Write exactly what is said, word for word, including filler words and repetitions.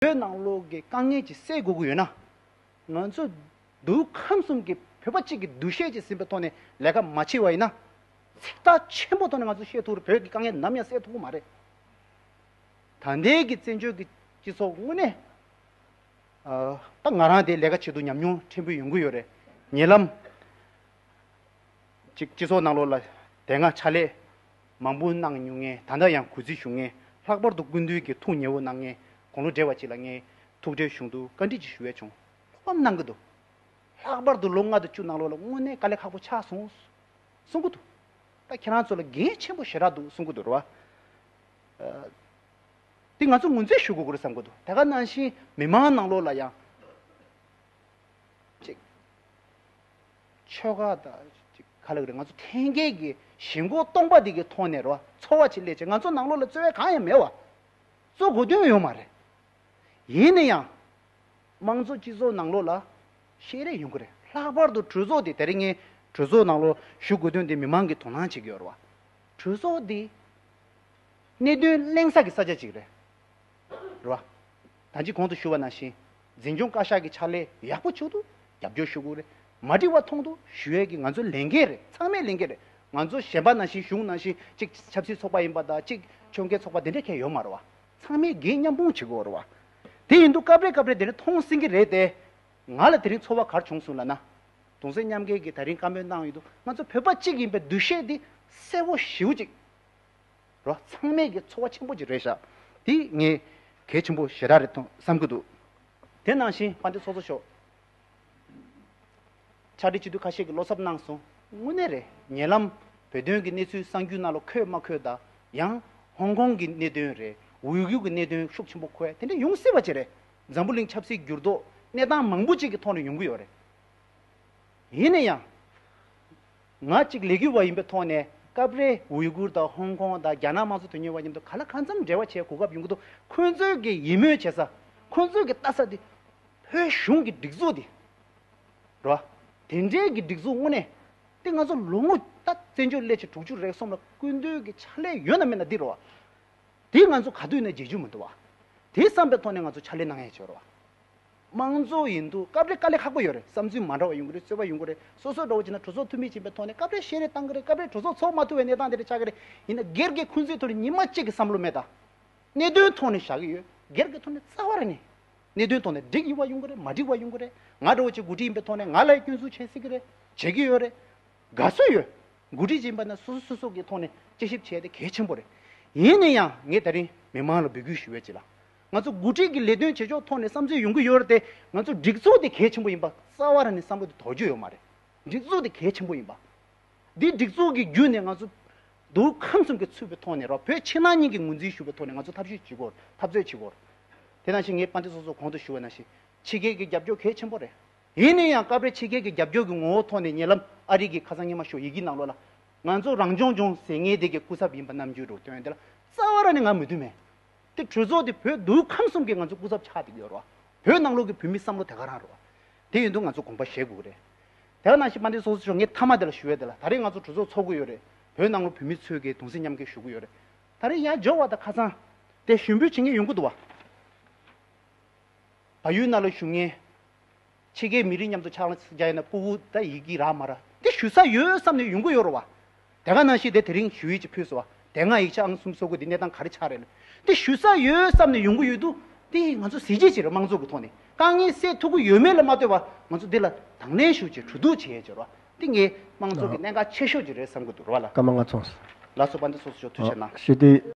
བོད་ནང་ལོགས་ཀྱི་དཀའ་ངལ་ཅིག་སེལ་དགོས་ཀྱི་ཡོད་ན། ང་ཚོ་འདུ་ཁམས་གསུམ་གྱི་བོད་པ་གཅིག་གི་འདུ་ཤེས་ཅིག་ཟིན་པའི་ཐོག་ནས་ལས་ཀ་མ་བྱས་པ་ཡིན་ན། ཚིག་ཐག་ཆེན་པོ་ཐོག་ནས་ང་ཚོ་བཤད་ཐུབ་རེད། བོད་ཀྱི་དཀའ་ངལ་ནམ་ཡང་སེལ་ཐུབ་ཀྱི་མ་རེད། ད་ལྟའི་གི་བཙན་བྱོལ་གྱི་སྤྱི་ཚོགས་དངོས་གནས། ཨ། ད་ང་རང་དེ་ལས་ཀ་བྱེད་དུས་ཉམས་མྱོང་ཕྲན་བུ་ཡོང་གི་ཡོད་རེད། ཉེ་ལམ་ཅིག་སྤྱི་ཚོགས་ནང་ལོགས་ལ་དེ་སྔ་ཕྱག་ལས་མང་པོ་གནང་མྱོང་མཁན། ད་ལྟ་ཡང་གུས་བརྩི་ཞུ་མཁན། ལྷག་པར་དུ་སྐུ་མདུན་གྱི་ཐུགས་ཉེ་བོ་གནང་མཁན་དགུང་ལོ་བགྲེས་པ་ཅིག་ལ་ངས་ཐུགས་ཁྲལ་བྱུང་འདུག། བཀའ་འདྲི་ཅིག་ཞུ་ཡས་བྱུང་། སློབ་གནང་གི་འདུག། ལྷག་པར་དུ་ལོ་ལྔ་དང་བཅུ་ནང་ལོགས་ལ་དངོས་གནས་དཀའ་ལས་ཁག་པོ་ཆགས་སོང་གསུང་གི་འདུག། ད་ཁྱེད་རང་ཚོ་ལ་འགན་ཆེན་པོ་ཞེ་དྲག་འདུག་གསུང་གི་འདུག་རེད་བ། ཨ། འདི་ང་ཚོ་ངོས་འཛིན་ཞུ་དགོས་ཀྱི་རེད་བསམ་གྱི་འདུག། དེ་ག་ནང་བཞིན་མི་མང་ནང་ལོགས་ལ་ཡང་ཅིག་ཆོལ་ཁ་དང་ཅིག་ག་ལ་གི་རེད། ང་ཚོ་འཐེན་འཁྱེར་གྱི་ཞེན་ཁོག་སྟོང་པ་འདི་གི་ཐོག་ནས་རེད་བ། འཚོ་བ་ཅིག་སླེབས་བྱས། ང་ཚོ་ནང་ལོགས་ལ་རྩོལ་བ་གང་ཡང་མེད་བ། རྩོལ་དགོས་དོན་ཡོད་མ་རེད། ཡིན་ན་ཡང་། དམངས་གཙོ་སྤྱི་ཚོགས་ནང་ལོགས་ལ་ཤེས་རེ་ཡོང་གི་རེད། ལྷག་པར་དུ་གྲོས་ཚོགས་དེ། དེ་རིང་ངས་གྲོས་ཚོགས་ནང་ལོགས་ཞུ་དགོས་དོན་དེ་མི་མང་གིས་དོ་སྣང་བྱེད་ཀྱི་ཡོད་རེད་བ། གྲོས་ཚོགས་དེ་གནད་དོན་གླེང་ས་གི་ས་ཆ་ཅིག་རེད། རེད་བ། ད་ཅི་གོང་དུ་ཞུ་བ་ནང་བཞིན། འཛིན་སྐྱོང་བཀའ་ཤག་གི་ཕྱག་ལས་ཡག་པོ་བྱུང་འདུག། རྒྱབ་སྐྱོར་ཞུ་དགོས་རེད། མ་འགྲིག་པ་མཐོང་འདུག་ཞུ་ཡས་ཀྱི་ང་ཚོའི་ལས་འགན་རེད། ཚང་མའི་ལས་འགན་རེད། ང་ཚོ་གཞན་པ་ནང་བཞིན། གཞུང་ནང་བཞིན་གཅིག་ཆབ་སྲིད་ཚོགས་པ་ཡིན་པ་དང་། གཅིག་ཕྱོགས་འགལ་ཚོགས་པ་དེ་འདྲ་གང་ཡང་ཡོད་མ་རེད་བ། ཚང་མས་འགན་མཉམ་སྤུངས་བྱེད་དགོས་རེད་བ། དེ་ཡིན་དུས་སྐབས་རེ་སྐབས་རེ་དེ་འདྲ་མཐོང་སྲིད་ཀྱི་རེད་དེ། ང་ལ་དེ་རིང་ཚོར་བ་ག་རེ་བྱུང་སོང་ལབ་ན། གདུང་སེམས་མཉམ་སྐྱེད་ཀྱིས་དེ་རིང་བཀའ་མོལ་གནང་ཡོད་དུས། ང་ཚོ་བོད་པ་གཅིག་ཡིན་པའི་འདུ་ཤེས་འདི་གསལ་པོ་ཞེ་པོ་ཅིག་རོ། ཚང་མས་ཀྱི་ཚོར་བ་ཆེན་པོ་ཅིག་རེད་ཤག། དེ་ངས་གལ་ཆེན་པོ་ཞེ་དྲག་རེད་མཐོང་བསམ་གྱི་འདུག། དེ་ནང་བཞིན་དཔལ་ལྡན་ཚོགས་གཙོ་མཆོག། ཕྱག་བྲིས་བྱེད་དུས་ཁ་ཤས་ཀྱིས་བློ་འཚབ་གནང་སོང་། དངོས་གནས་རེད། ཉེ་ལམ་བོད་དོན་གྱི་གནས་ཚུལ་གསར་འགྱུར་ནང་ལ་འཁོད་མ་འཁོད་དང་། ཡང་ཧོང་ཀོང་གི་གནད་དོན་རེད། ཝུའུ་གུར་གྱི་གནད་དོན་ཤུགས་ཆེན་པོ་འཁོད། དེ་འདྲ་ཡོང་སྲིད་པ་ཅིག་རེད། འཛམ་བུ་གླིང་ཆབ་སྲིད་འགྱུར་ལྡོག་གནས་སྟངས་མང་པོ་ཅིག་གི་ཐོག་ནས་ཡོང་གི་ཡོད་རེད། ཡིན་ན་ཡང་། ང་གཅིག་ལས་འགུལ་བ་ཡིན་པའི་ཐོག་ནས། སྐབས་རེ་ཝུའུ་གུར་དང་ཧོང་ཀོང་དང་རྒྱ་ནག་དམངས་གཙོ་དོན་གཉེར་བ་མཉམ་དུ་ག་ལ་གང་འཚམ་འབྲེལ་བ་བྱེད་གོ་སྐབས་ཡོང་གི་འདུག། ཁོང་ཚོའི་གི་ཡིད་སྨོན་བྱེད་ས། ཁོང་ཚོའི་གི་ལྟ་ས་དེ། བོད་གཞུང་གི་སྒྲིག་འཛུགས་དེ་རོ། དེ་འདྲའི་གི་སྒྲིག་འཛུགས་དངོས་གནས་དེ། ང་ཚོ་ལོ་ངོ་ད་བཙན་བྱོལ་སླེབས་བྱས་དྲུག་ཅུ་རེ་གསུམ་ལ་སྐུ་མདུན་གྱི་ཕྱག་ལས་ཡོད་ན་མེད་ན་འདི་རོ། དེ་ང་ཚོ་ག་དུས་ནས་བརྗེད་རྒྱུ་མི་འདུག་བ། དེ་བསམ་པའི་ཐོག་ནས་ང་ཚོ་ཕྱག་ལས་གནང་ཡས་བྱོས་རོ། དམངས་གཙོ་ཡིན་དུས་སྐབས་རེ་དཀའ་ལས་ཁག་པོ་ཡོད་རེད། བསམ་ཚུལ་མ་འདྲ་བ་ཡོང་གི་རེད། རྩོད་པ་ཡོང་གི་རེད། སོ་སོ་འདྲ་བོ་བྱས་ན་གྲོས་ཚོགས་འཐུས་མི་ཡིན་པའི་ཐོག་ནས་སྐབས་རེ་བཤད་རེས་བཏང་གི་རེད། སྐབས་རེ་གྲོས་ཚོགས་ཚོགས་མ་ཐུབ་པའི་གནས་སྟངས་དེ་འདྲ་ཆགས་ཀྱི་རེད། ཡིན་ན་སྒེར་གྱི་འཁོན་འཛིན་ཐོག་ནས་ཉི་མ་གཅིག་གི་བསམ་བློ་མེད་ད། གནད་དོན་ཐོག་ནས་བཞག་གི་ཡོད། སྒེར་གྱི་ཐོག་ནས་རྩ་བ་རང་ནས། གནད་དོན་ཐོག་ནས་འགྲིག་ཡོང་བ་ཡོང་གི་རེད། མ་འགྲིག་པ་ཡོང་གི་རེད། ང་འདྲ་བོ་ཅིག་འགོ་ཁྲིད་ཡིན་པའི་ཐོག་ནས་ང་ལ་སྐྱོན་འཛུགས་བྱེད་སྲིད་ཀྱི་རེད། བྱེད་ཀྱི་ཡོད་རེད། དགའ་བསུ་ཡོད། འགོ་ཁྲིད་ཅིག་ཡིན་པ་ན་སོ་སོ་སོ་སོ་གི་ཐོག་ནས་དཔྱད་ཞིབ་བྱས་ཏེ་གལ་ཆེན་པོ་རེད། ཡིན་ན་ཡང་ངས་དེ་རིང་མི་མང་ལ་འབོད་སྐུལ་ཞུ་བའི་ཆེད་ལ། ང་ཚོ་འགོ་ཁྲིད་ཀྱི་ལས་དོན་བྱེད་ཕྱོགས་ཐོག་ནས་བསམ་ཚུལ་ཡོང་གི་ཡོད་རེད་དེ། ང་ཚོ་སྒྲིག་འཛུགས་དེ་གལ་ཆེན་པོ་ཡིན་པ་རྩ་བ་རང་ནས་བསམ་བློ་དེ་དོར་རྒྱུ་ཡོད་མ་རེད། སྒྲིག་འཛུགས་དེ་གལ་ཆེན་པོ་ཡིན་པ། འདི་སྒྲིག་འཛུགས་ཀྱི་བརྒྱུད་ནས་ང་ཚོ་འདུ་ཁམས་གསུམ་གྱིས་ཚུད་པའི་ཐོག་ནས་རོ། བོད་ཕྱི་ནང་གཉིས་ཀྱིས་ངོས་འཛིན་ཞུ་བའི་ཐོག་ནས་ང་ཚོ་འཐབ་ཇུས་བྱེད་དགོས། འཐབ་རྩོད་བྱེད་དགོས། དེ་ནང་བཞིན་ངས་དཔལ་ལྡན་ཚོགས་གཙོ་གོང་དུ་ཞུ་བ་ནང་བཞིན་ཕྱི་རྒྱལ་གྱི་རྒྱབ་སྐྱོར་གལ་ཆེན་པོ་རེད། ཡིན་ན་ཡང་སྐབས་རེ་ཕྱི་རྒྱལ་གྱི་རྒྱབ་སྐྱོར་གྱི་ངོ་བོ་ཐོག་ནས། ཉེ་ལམ་ཨ་རི་གི་ཁ་སང་ཉི་མ་ཤོག་ཡི་གེ་ནང་ལོགས་ལ། ང་ཚོ་རང་སྐྱོང་ལྗོངས་ཟེར་མཁན་དེ་གི་སྐུ་ཚབ་ཡིན་པ་རྣམས་ཀྱི་རུ་དོན་དེ་ལ་རྩ་བ་རང་ནས་ང་མོས་མཐུན་མེད། དེ་གྲོས་ཚོགས་དེ་བོད་འདུ་ཁམས་གསུམ་གྱིས་ང་ཚོ་སྐུ་ཚབ་ཆགས་བསྡད་ཀྱི་ཡོད་རེད་བ། བོད་ནང་ལོགས་ཀྱི་བོད་མིའི་བསམ་བློ་དེ་ག་རང་རེད་བ། དེ་ཡིན་དུས་ང་ཚོ་དགོངས་པ་བཞེས་དགོས་ཀྱི་རེད། དེ་ག་ནང་བཞིན་དཔལ་ལྡན་ཚོགས་གཙོ་མཆོག། ངས་མཐའ་མ་དེ་ལ་ཞུ་ཡས་དེ་ལ། ད་རེས་ང་ཚོ་གྲོས་ཚོགས་ཚོགས་ཀྱི་ཡོད་རེད། བོད་ནང་ལོགས་བོད་མི་ཚོས་ཀྱི་གདུང་སེམས་མཉམ་སྐྱེད་ཞུ་གི་ཡོད་རེད། ད་རེས་ཡར་འབྱོར་བ་དང་ཁ་སང་དེ་ཞུ་འབོད་བྱེད་མཁན་ཡོང་གི་འདུག་བ། བལ་ཡུལ་ནང་ལ་བཞུགས་མཁན། ཕྱི་རྒྱལ་མི་རིགས་མཉམ་དུ་ཕྱག་ལས་རྒྱག་ཡས་ན་ཕྲུ་གུ་ད་ཡི་གེ་རག་མ་རག་དེ་ཞུ་ས་ཡོད་བསམ་ནས་ཡོང་གི་ཡོད་རེད་བ། དེ་ག་ནང་བཞིན་དེ་དེ་རིང་ཞུ་ཡིག་ཅིག་ཕུལ་སོང་བ། དེ་སྔ་ཡིག་ཆ་ཨང་གསུམ་སོ་དགུ་དེ་གནས་སྟངས་ག་རེ་ཆགས་རེད་ལ། དེ་ཞུ་ས་ཡོད་བསམ་ནས་ཡོང་གི་ཡོད་དུས། དེ་ང་ཚོ་གཟི་བརྗིད་ཅིག་རེད། དམངས་གཙོ་གི་ཐོག་ནས་དཀའ་ངལ་སེལ་ཐུབ་ཀྱི་ཡོད་མེད་ལ་མ་ལྟོས་པར་ང་ཚོ་འདི་ལ་དང་ལེན་ཞུ་བྱས་གྲོས་བསྡུར་བྱེད་ཡས་ཅིག་རེད་བ། དེ་ངས་དམངས་གཙོ་གི་ལགས། གནད་འགག་ཆེ་ཤོས་ཅིག་རེད་བསམ་གྱི་འདུག་རེད་བ་ལ། སྐར་མ་ལྔ་ཚང་སོང་། ལགས་སོ། དཔལ་ལྡན་ཚོགས་གཙོ་མཆོག་ཐུགས་རྗེ་གནང་། ཞུ་དེ།